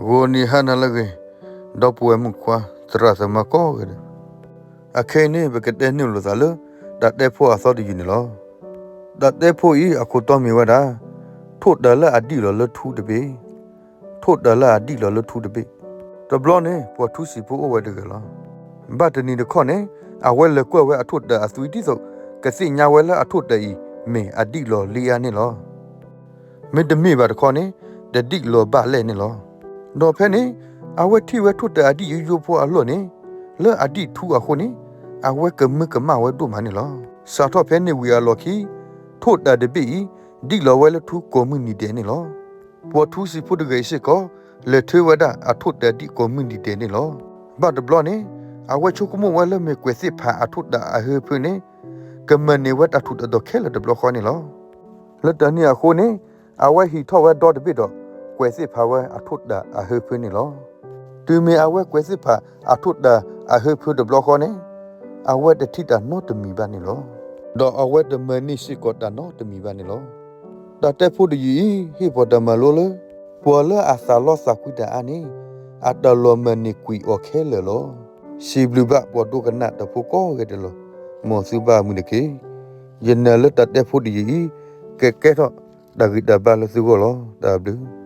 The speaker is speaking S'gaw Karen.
ဂီၤနံၤဟါနၤလၢအဂ့ၤ, ဒီပုၢ်ဝဲၢ်မုၣ်ခွါ သရၣ်သမါကိးဂၤဒဲး, အခဲအံၤန့ၣ် ပကတဲနုာ်လိာ်သးလၢ တၢ်တဲဖိအသီတယုၢ်န့ၣ်လီၤ. တၢ်တဲဖိအံၤအခိၣ်တီမ့ၢ်ဝဲဒၣ် ထိၣ်တၢၤလၢအဒံၣ်လီၤလၢထူတဘ့ၣ်, ထိၣ်တၢၤလၢအဒံၣ်လီၤလၢထူတဘ့ၣ်. တဘျီန့ၣ် ပှၤထူစံာ်ဖိအိၣ်ဝဲတဂၤလီၤ. ဘၣ်တနံၤတခီန့ၣ် အဝဲလဲၤကွၢ်ဝဲအထိၣ်တၢၤအသွံဒ်သိး ကသ့ၣ်ညါဝဲလၢအထိၣ်တၢၤအံၤ မ့ၢ်အဒံၣ်လီၤလံဧါန့ၣ်လီၤ. မ့တမ့ၢ်ဘၣ်တခီန့ၣ် တဒံၣ်လီၤဘၣ်လဲၣ်န့ၣ်လီၤ. ဒီးဖဲန့ၣ် အဝဲထံၣ်ဝဲထိၣ်တၢၤအဒံၣ်ယိယိဖိအလီၢ်န့ၣ် လၢအဒံၣ်ထူအဃိန့ၣ် အဝဲကမၢကမၣ်ဝဲဒိၣ်မးန့ၣ်လီၤ. စးထီၣ်ဖဲန့ၣ်ဝံၤအလီၢ်ခံ ထိၣ်တၢၤတဘ့ၣ်အံၤ ဒံၣ်လီၤဝဲလၢထူကိးမုၢ်နံၤဒဲးန့ၣ်လီၤ. ပှၤထူစံာ်ဖိတဂၤအံၤစ့ၢ်ကီး လဲၤထၢဝဲဒၣ်အထိၣ်တၢၤဒံၣ်ကိးမုၢ်နံၤဒဲးန့ၣ်လီၤ. ဘၣ်တဘျီန့ၣ် အဝဲဆိကမိၣ်ဝဲလၢမ့ၢ်ကွဲးသ့ၣ်ဖးအထိၣ်တၢၤအဟၢဖၢန့ၣ် ကမၤန့ၢ်ဝဲတၢ်ထူးတၢ်တီၤခဲလၢာ်တဘျီဃီန့ၣ်လီၤ. လၢတၢ်န့ၣ်အဃိန့ၣ် အဝဲဟံးထီၣ်ဝဲဒီတဘ့ၣ်ဒီး ကွဲးသ့ၣ်ဖးဝဲအထိၣ်တၢၤအဟၢဖၢန့ၣ်လီၤ. တုၤမ့ၢ်အဝဲကွဲးသ့ၣ်ဖးအထိၣ်တၢၤအဟၢဖၢတဘျီဃီန့ၣ် အဝဲတထံၣ်တၢ်နီတမံၤဘၣ်န့ၣ်လီၤ. ဒီးအဝဲတမၤန့ၢ်စ့ၢ်ကီးတၢ်နီတမံၤဘၣ်န့ၣ်လီၤ. တၢ်တဲဖိတယုၢ်အံၤ ဟ့ၣ်ပှၤတၢ်မၤလိလၢ ပှၤလၢအသးလီသးကွံတၢ်အါန့ၣ် အတၢ်လီၤမၢ်န့ၣ်ကွံာ်အီၤခဲလၢာ်လီၤ. စံးဘျုးဘၣ်ပှၤဒိကနၣ်တၢ်ဖိကိးဂၤဒဲးလီၤ. မ်သုဘၣ်မုာ်တက့ၢ်. ယနာ်လၢတၢ်တဲဖိတယုၢ်အံၤ ကကဲထီၣ်တၢ်ဂံၢ်တၢ်ဘါလၢသုဂီၢ်လီၤ. တၢ်ဘျုး